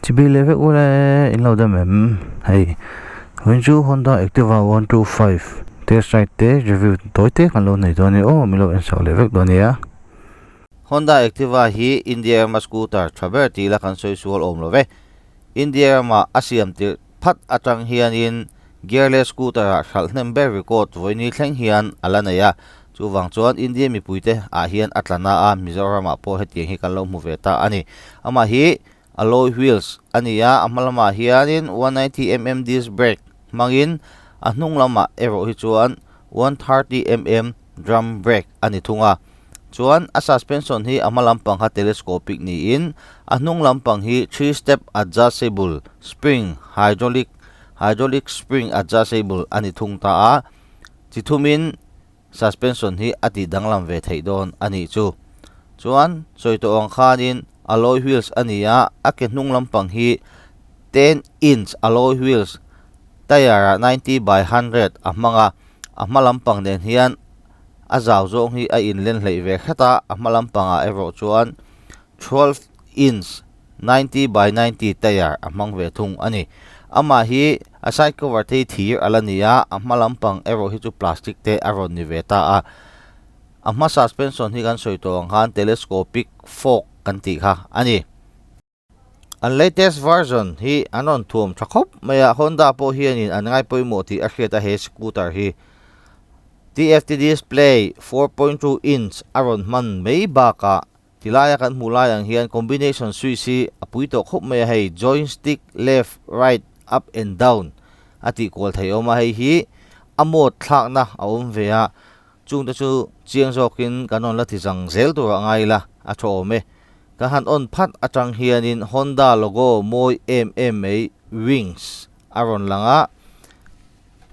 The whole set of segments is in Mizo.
Chibi leh vek ula e in lo dam em hei vawiin chu Honda Activa 125 test ride te review tawi te kan lo nei dawn a ni aw min lo en sak leh vek dawn nia. Honda Activa hi India rama scooter tha ber tih la kan sawi sual awm lo ve. India rama a siam tirh phat atang hianin gearless scooter ah hralh hnem ber record vawiini thleng hian a la nei a. Chuvang chuan India mipuite ah hian a tla na a, Mizoramah pawh hetiang hi kan lo hmu ve ta a ni. Amah hi Alloy wheels a ni a, a hma lamah hianin 190mm disc brake hmangin a hnung lamah erawh hi chuan 130mm drum brake a ni thung a. Chuan a suspension hi a hma lampang kha telescopic niin a hnung lampang hi three step adjustable spring hydraulic hydraulic spring adjustable a ni thung ta a, chi thumin Suspension hi a tih danglam ve theih dawn a nih chu. Chuan sawi tawh ang khanin alloy wheels a ni a, a ke hnung lampang hi ten inch alloy wheels tyre ah 90/100 a hmang a, a hma lampang nen hian a zau zawng hi a inlen hleih ve hret a, a hma lampangah erawh chuan 12 inch 90/90 tyre a hmang ve thung a ni. Amah hi a side cover te hi thir a la ni a, a hma lampang erawh hi chu plastic te a rawn ni ve ta a. A hma suspension hi kan sawi tawh ang khan telescopic fork kan tih kha a ni. An latest version hi an rawn thuam tha khawp mai a, Honda pawh hianin an ngai pawimawh tih a hriat a he scooter hi. TFT display 4.2 inch a rawn hman mai bakah Tilaia kan hmuh lai ang hian combination switch hi a pui tawh khawp mai a hei, joystick left, right, up and down a tih kual thei awm a, hei hi a mode thlakna a awm ve a, chungte chu chiang zawkin kan rawn la ti zang zel tur a ngai ila a tha awm e. Kan han on phat atang hianin Honda logo mawi em em mai wings a rawn lang a,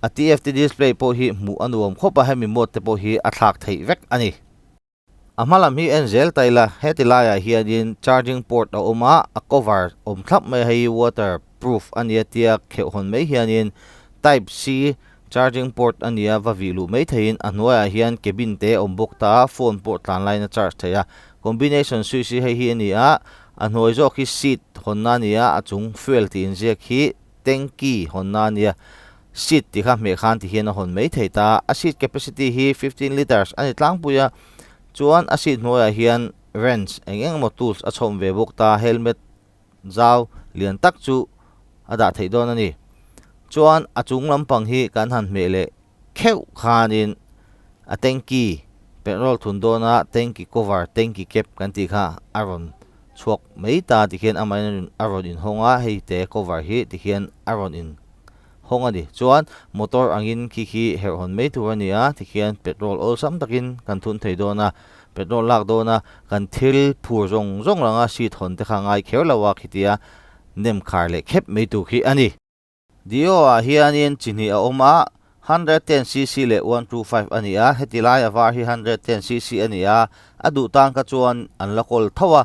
a TFT display pawh hi hmuh a nuam khawp a, hemi mode te pawh hi a thlak theih vek a ni. A hma lam hi en zel ta ila, heti laiah hianin charging port a awm a, a cover awm thlap mai a, hei hi water proof a nia tia kheuh hawn mai hianin type C charging port a nia va vih luh mai theihin a hnuaiah hian cabin te a awm bawk ta a, phone pawh tlan laiin a charge thei a, combination switch hi hei hi a ni a, a hnuai zawk hi seat hawnna a ni a, a chung fuel tih inziak hi tanky hawnna a nia. Seat tih kha hmeh khan ti hian a hawn mai thei ta. A seat capacity hi 15 litres a ni tlangpui a, chuan a seat hnuaiah hian wrench eng eng emaw tools a chhawm ve bawk ta. Helmet zau lian tak chu a dah theih dawn a ni. Chuan a chung lampang hi kan han hmeh leh kheuh khanin a tanky petrol thun dawna tanky cover, tanky cap kan tih kha a rawn chhuak mai ta tikhian amahin a rawn inhawng a, hei te cover hi tikhian a rawn in. Hawng a ni. Chuan motor angin khi khi herh hawn mai tur a ni a, tikhian petrol awlsam takin kan thun thei dawn a, petrol lak dawn a, kan thil phur zawng zawng langa seat hawn te kha ngai kher lo a khitia nem khar leh khep mai tur khi a ni. Dio ah hianin chi hnih a awm a, 110cc leh 125 a ni a, heti lai a var hi 110cc a ni a, a duh tan kha chuan an la kawl tho a,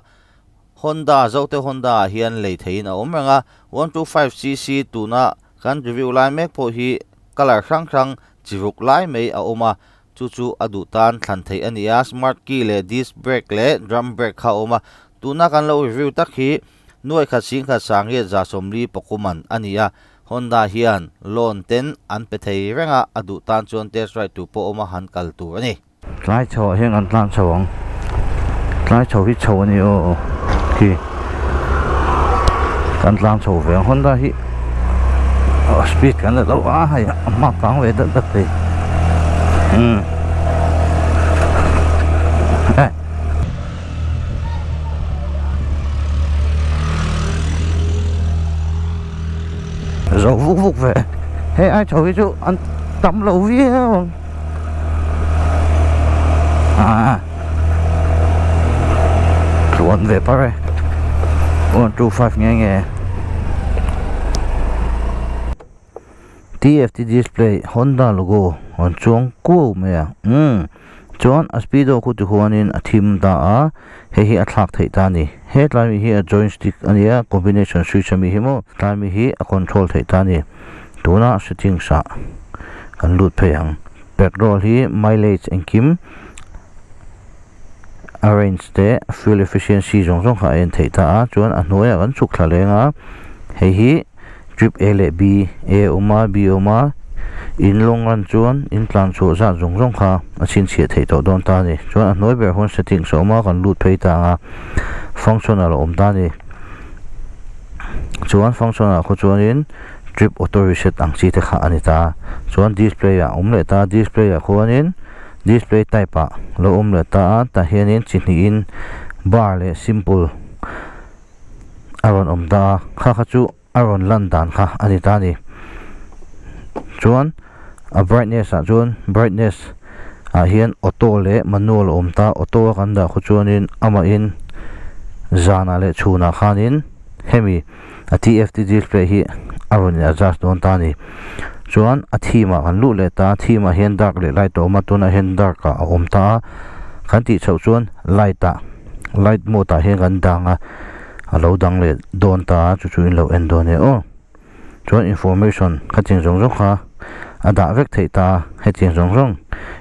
Honda, Zote Honda ah hian lei theihin a awm reng a, 125cc tuna kan review lai mek pawh hi colour hrang hrang chi ruk lai mai a awm a, chu chu a duh tan thlan theih a ni a, smart key leh disc brake leh drum brake kha a awm a, tuna kan lo review tak hi nuai khat sing khat sangriat za sawmli pakuman a ni a, Honda hian loan ten an pe thei reng a, a duh tan chuan test ride tur pawh awm a han kal tur a ni. Tlai chho ah hian kan tlan chho ang tlai chho hi chho a ni aw khi kan tlan chho ve ang Honda hi a speed kan la lo a hei a hma kang ve dat dat thei umm eh. Zo vuk vuk ve hei ai chho hi chu an tam lo viau ang. À tluan ve par e 125 nge nge TFT display Honda logo an chuang kuau mai a umm chuan a speedo khu ti huanin a thim ta a hei hi a thlak theih ta a ni hetlai mi hi a joystick a nia combination switch ami hi maw tlai mi hi a control theih ta a ni. Tuna settings ah kan lut phei ang. Petrol hi mileage engkim A range te fuel efficiency zawng zawng kha a en theih ta a chuan a hnuaiah kan chhuk thla leng a hei hi trip A leh B A a awm a B a awm a in long run chuan in tlan chhuah zat zawng zawng kha a chhinchhiah theih tawh dawn ta a ni chuan a hnuai berah huan settings a awm a kan lut phei ta ang a functional a awm ta a ni chuan function ah khaw chuanin trip auto reset ang chi te kha a ni ta a chuan display ah a awm leh ta a display ah khuanin. Display type ah lo awm leh ta a tah hianin chi hnihin bar leh simple a rawn awm ta a kha kha chu a rawn lan dan kha a ni ta a ni chuan a brightness ah chuan brightness ah hian auto leh manual a awm ta auto a kan dah khu chuanin amahin zanah leh chhunah khanin hemi a TFT display hi a rawn in adjust dawn ta a ni chuan a theme ah kan luh leh ta a theme ah hian dark leh light a awm a tunah hian dark ah a awm ta a kan tih chhoh chuan light ah light mode ah hian kan dang a a lo dang leh dawn ta a chu chu in lo en dawn e aw chuan information khatiang zawng zawng kha a dah vek theih ta a hetiang zawng zawng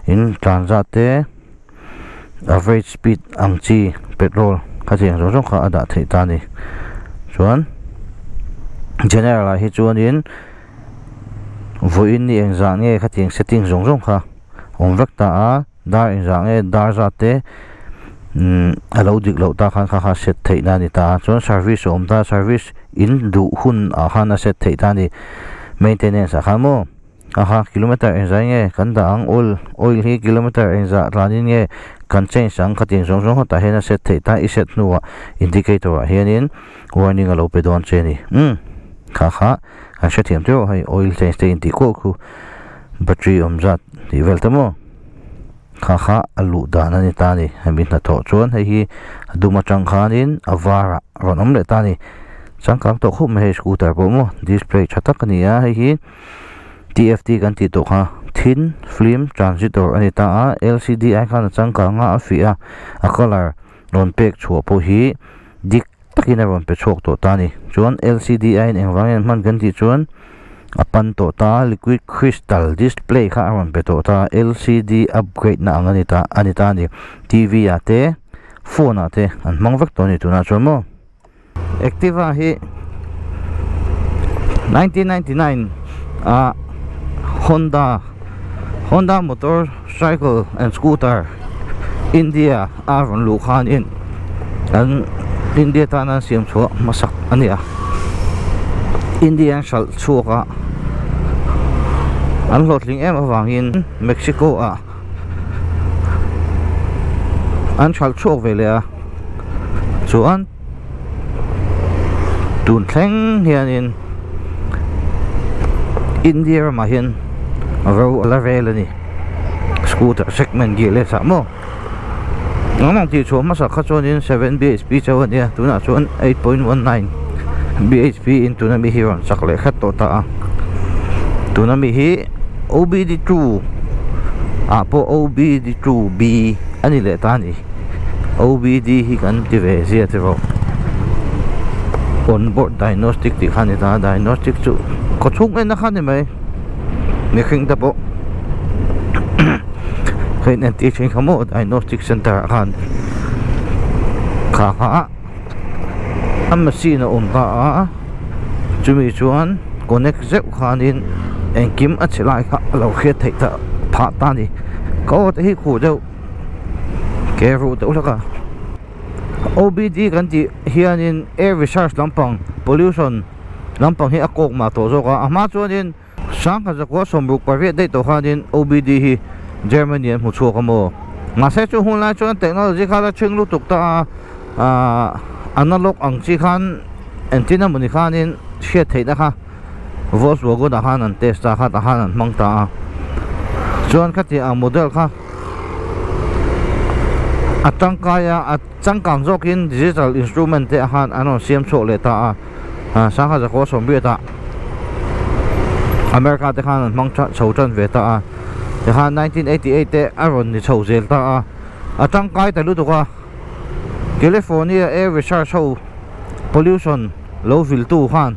in tlan zat te average speed ang chi petrol khatiang zawng zawng kha a dah theih ta a ni chuan general ah hi chuanin vawiin ni engzah nge khatiang setting zawng zawng kha awm vek ta a dar engzah nge dar zat te umm a lo dik loh tak khan kha kha set theih na a ni ta a chuan service a awm ta a service in duh hun ah khan a set theih ta a ni maintenance ah khan maw. Aha kilometer engzah nge kan dah ang oil oil hi kilometer engzah tlanin nge kan change ang khatiang zawng zawng tah hian a set theih ta i set hnuah indicator ah hianin warning a lo pe dawn che a ni umm kha kha kan hrethiam teuh hei oil change te intih kuau khu battery awm zat tih vel te maw kha kha a luh dan a ni ta a ni hemi hnathawh chuan hei hi a dum atang khanin a varah a rawn awm leh ta a ni changkang tawh khawp mai hei scooter pawh maw display tha tak a ni a hei hi. TFT kan tih tawh kha thin film transitor a ni ta a LCD ai khan a changkang a a fiah a a colour rawn pek chhuah pawh hi dik takin a rawn pe chhuak tawh ta a ni chuan LCD aiin engvangin an hman kan tih chuan a pan tawh ta a liquid crystal display kha a rawn pe tawh ta a LCD upgrade na ang a ni ta a ni ta a ni T_V ah te phone ah te an hmang vek tawh a ni tunah chuan maw. Activa hi 1999 ah Honda Honda motor cycle and scooter India a rawn luh khanin an India tana siam chhuah hmasak a ni a India an hralh chhuak a an hlawhtling em avangin Mexico ah an hralh chhuak ve leh a chuan tun thleng hianin India ramah hian ro a la rel a ni scooter segment gear leh chah maw ang ang tih chhuah hmasa kha chuanin 7 bhp chauh a nia tunah chuan 8.19 bhp in tuna mi hi rawn chak leh hret tawh ta a tuna mi hi OBD 2 ah pawh OBD 2 B a ni leh ta a ni. OBD hi kan ti ve zia te rawh on board diagnostic tih kha a ni ta a diagnostic chu khaw chhung en na kha a ni mai mihring te pawh ka in entir thin kha maw diagnostic center ah khan kha kha a machine a awm ta a chumi chuan connect zeuh khanin engkim a che lai kha a lo hriat theih ta phah ta a ni ka aw te hi khuh deuh. Ke ruh deuh hlek a OBD kan tih hianin air recharge lampang pollution lampang hi a kawk mah tawh zawk a a hma chuanin sangha zakua sawmruk pariat daih tawh khanin OBD hi Germany an hmu chhuak a maw mahse chu hun lai chuan technology kha la chhing lutuk ta a ahh analog ang chi khan entin emawni khanin hriat theihna kha Volkswagen ah khan an test a khatah khan an hmang ta a chuan khatiang ang model kha a tangkai a a changkang zawkin digital instrument te ah khan an rawn siam chhuak leh ta a ah sangha zakua sawmriat ah America te khan an hmang chho tan ve ta a tikhan 1988 te a rawn ni chho zel ta a a tangkai ta lutuk a California air research ho pollution lo vil tu khan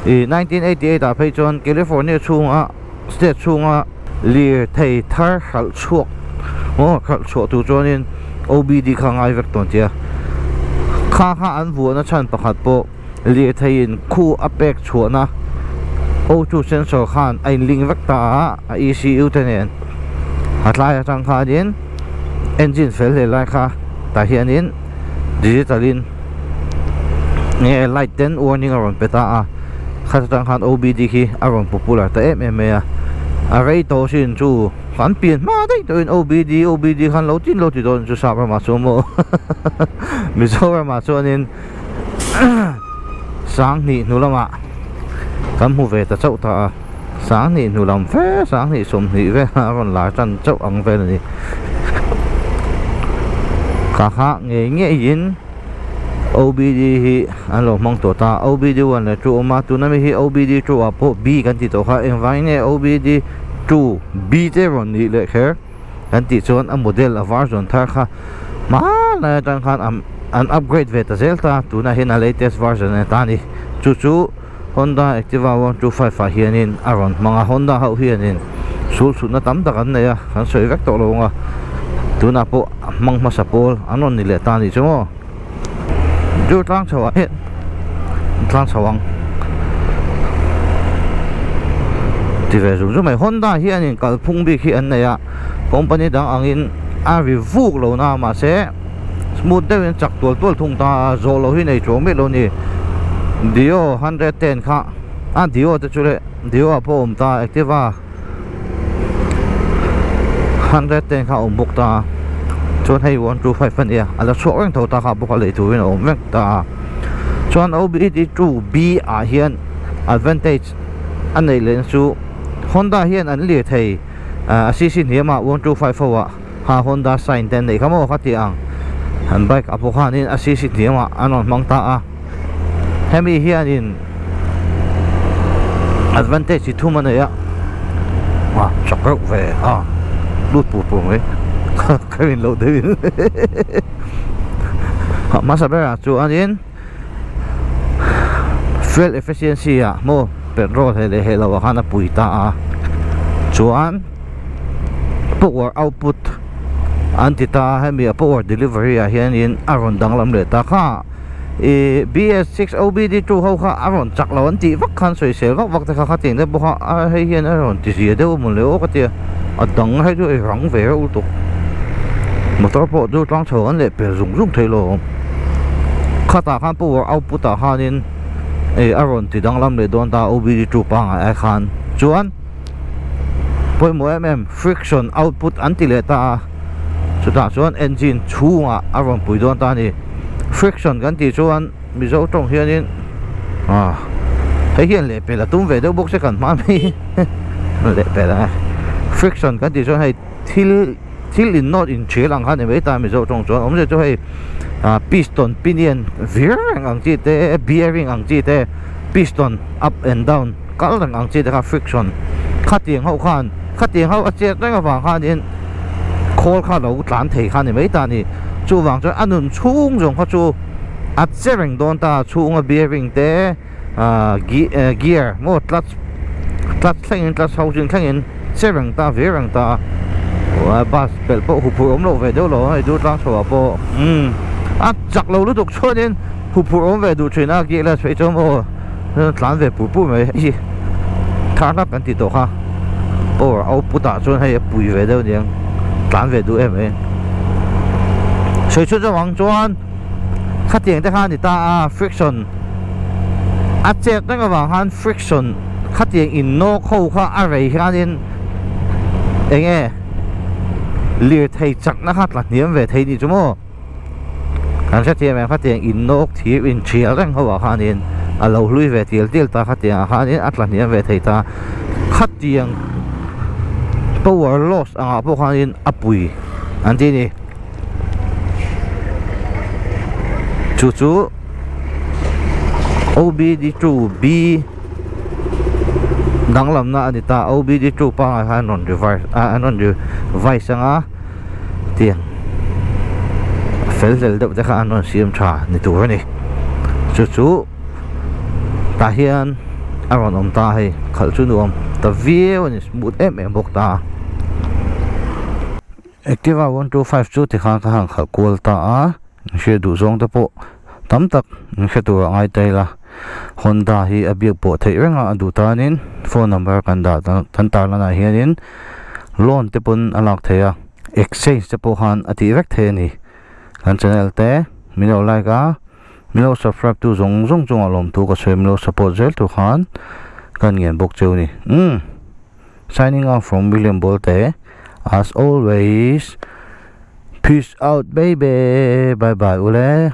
Ih 1988 ah phei chuan California chhunga state chhunga lirthei thar hralh chhuak maw hralh chhuah tur chuanin OBD kha ngai vek tawh an tia. Kha kha an vuahna chhan pakhat pawh lirtheiin khu a pek chhuahna O2 sensor khan a inlink vek ta a, a ECU te nen a tlai atang khanin engine fel hle lai kha tah hianin digital in nge light ten warning a rawn pe ta a, kha atang khan OBD khi a rawn popular ta em em mai a, a rei tawh sin chu. Kan pian hma daih tawhin OBD OBD khan lo tin lo ti dawn chu sap ramah chuan maw Mizoramah chuanin Sanghnih hnu lamah kan hmu ve ta chauh ta a, Sanghnih hnu lam fe Sanghnih 20 vel a rawn lar tan chauh ang vel a ni. Ka kha ngei ngeiin OBD hi an lo hmang tawh ta a, OBD 1 leh 2 a awm a, tuna mi hi OBD 2 ah pawh B kan ti tawh kha engvangin nge OBD 2 B te rawn nih leh kher kan tih chuan a model a version thar kha hmanlai atang khan an upgrade ve ta zel ta tunah hian a latest version a ni ta a ni chu chu Honda Activa 125 ah hianin a rawn hmang a Honda ho hianin sul chhutna tam tak an nei a kan sawi vek tawh lo ang a tunah pawh a hmang hmasa pawl an rawn ni leh ta a nih chu maw chu tlang chho ah hian tlang chho ang ti ve zung zung mai Honda hianin kalphung bik hi an nei a company dang angin a ri vuk lo na mahse smooth deuhin chak tual tual thung ta a zawh loh hi nei chuang miah lo a ni Dio 110 kha a Dio te chu leh Dio ah pawh a awm ta Activa 110 kha a awm bawk ta a chuan hei 125 a nia a la chhuak reng tho ta kha bawk a lei turin a awm vek ta a chuan OBD2 B ah hian advantage a neih lehna chu Honda hian an lirthei a cc hniam ah 125 ho ah Ha Honda sign te an neih kha maw kha tih ang an bike ah pawh khanin a cc hniamah an rawn hmang ta a hemi hianin advantage chi thum a nei a ah chak reuh ve a lut pur pur mai ka rin loh deuhin hmasa berah chuanin fuel efficiency ah maw petrol heh leh heh loh ah khan a pui ta a chuan. Power output an ti ta a hemi a power delivery ah hianin a rawn danglam leh ta kha ih BS six OBD two ho kha a rawn chak lo an tih vak khan sawisel vak vak te kha khatiang te bawk a hei hian a rawn ti zia deuh amaw le aw ka tia a dang hei chu ei rang ve reuh lutuk motor pawh chu tlang chho an leh pel zung zung thei lo khatah khan power output ah khanin ih a rawn ti danglam leh dawn ta OBD two pangngai ai khan chuan. Pawimawh em em friction output an ti leh ta a, chutah chuan engine chhungah a rawn pui dawn ta a ni. Friction kan tih chuan Mizo tawng hianin ah hei hian lehpelh a tum ve deuh bawk se kan hma mai lehpelh ang e. Friction kan tih chuan hei thil thil in nawt in thial ang kha a ni mai ta Mizo tawng chuan awmzia chu hei ah piston pinion vir reng ang chi te bearing ang chi te piston up and down. Kal reng ang chi te kha friction khatiang ho khan khatiang ho a chet reng avang khanin khawl kha lo tlan thei kha ni mai ta a ni. Chuvang chuan a nun chhung zawng kha chu a che reng dawn ta chhunga bearing te ah gear maw clutch clutch thlengin clutch housing thlengin che reng ta vir reng ta a bus pelh pawh huphurh awm loh ve deuh lo a hei chu tlang chho ah pawh umm a chak lo lutuk chuanin huphurh awm ve duh thin a gear la chhuih chuan maw. Tlan ve pur pur mai hei thar hlak kan tih tawh kha power output ah chuan hei a pui ve deuh aniang tlan ve duh em mai sawi chhun zawng ang chuan khatiang te kha a ni ta a friction a chet reng avang khan friction khatiang in nawk ho kha a rei hianin eng nge lirthei chakna kha tla hniam ve thei ni chu maw. Kan hrethiam em khatiang in nawk thir in thial reng ho ah khanin a lo hlui ve tial tial ta khatiang ah khanin a tla hniam ve thei ta khatiang power loss angah pawh khanin a pui an ti a ni chu chu OBD two B danglamna a ni ta OBD two pangngai khan an rawn reverse ah an rawn revise anga. Tiang fel hlel deuh te kha an rawn siam tha ni tur a ni. Chu chu tah hian a rawn awm ta hei khalh chu nuam ta viau a ni smooth em em bawk ta. Activa 125 chu tikhan ka han khalh kual ta a, hriat duh zawng te pawh tam tak in hre tur a ngai ta ila. Honda hi a biak pawh theih reng a, a duh tanin phone number kan dah kan tarlan ah hianin loan te pawn a lak theih a, exchange te pawh khan a tih vek thei a ni. Kan channel te min lo like a, min lo subscribe tu zawng zawng chungah lawmthu ka sawi a, min lo support zel tur khan ka ngen bawk cheu a ni. Umm. Signing off from William Bolte as always peace out baby bye bye ule.